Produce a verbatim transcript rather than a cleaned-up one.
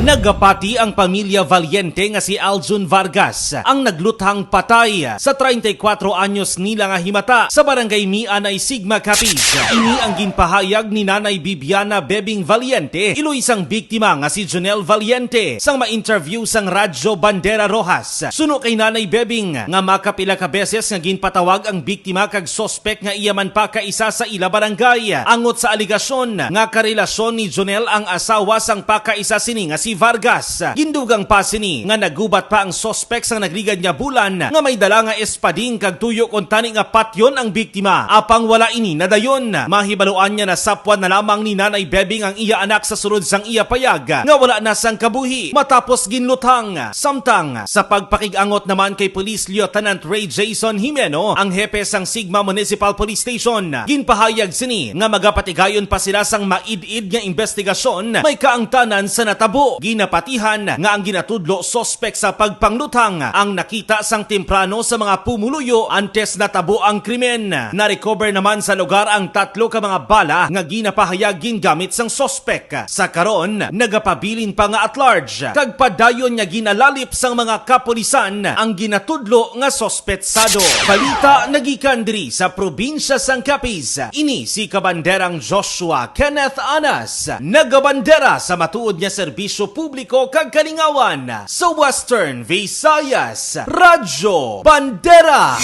Nagapati ang pamilya Valiente nga si Aljun Vargas, ang nagluthang patay sa treinta y cuatro anyos nila nga himata sa Barangay Mianay, Sigma, Capiz. Ini ang ginpahayag ni Nanay Bibiana Bebing Valiente, iloy sang biktima nga si Jonel Valiente, sang ma-interview sang Radyo Bandera Rojas. Suno kay Nanay Bebing, nga makapila ka beses nga ginpatawag ang biktima kag suspek nga iya man pakaisa sa ila barangay, angot sa alegasyon nga karelasyon ni Jonel ang asawa sang pakaisa sini nga si Vargas. Gindugang pa sini nga nagubat pa ang suspek sang nagligad nga bulan nga may dala nga espading kag tuyo kuntani nga patyon ang biktima, apang wala ini nadayon. Mahibaluan nga nasapwan na lamang ni Nanay Bebing ang iya anak sa sulod sang iya payag nga wala na sang kabuhi matapos ginluthang. Samtang sa pagpakig-angot naman kay Police Lieutenant Ray Jason Jimeno, ang hepe sang Sigma Municipal Police Station, ginpahayag sini nga magapatigayon pa sila sang maid-id nga investigasyon may kaangtanan sa natabo. Ginapatihan nga ang ginatudlo suspek sa pagpangluthang ang nakita sang temprano sa mga pumuluyo antes natabo ang krimen. Na-recover naman sa lugar ang tatlo ka mga bala nga ginapahayag gingamit sang suspek. Sa karon, nagapabilin pa nga at large kag padayon nga ginalalip sang mga kapulisan ang ginatudlo nga suspetsado. Balita nagikan diri sa probinsya sang Capiz. Ini si Kabanderang Joshua Kenneth Anas, nagabandera sa matuod nga serbisyo publiko kag kalingawan sa Western Visayas. Radyo Bandera.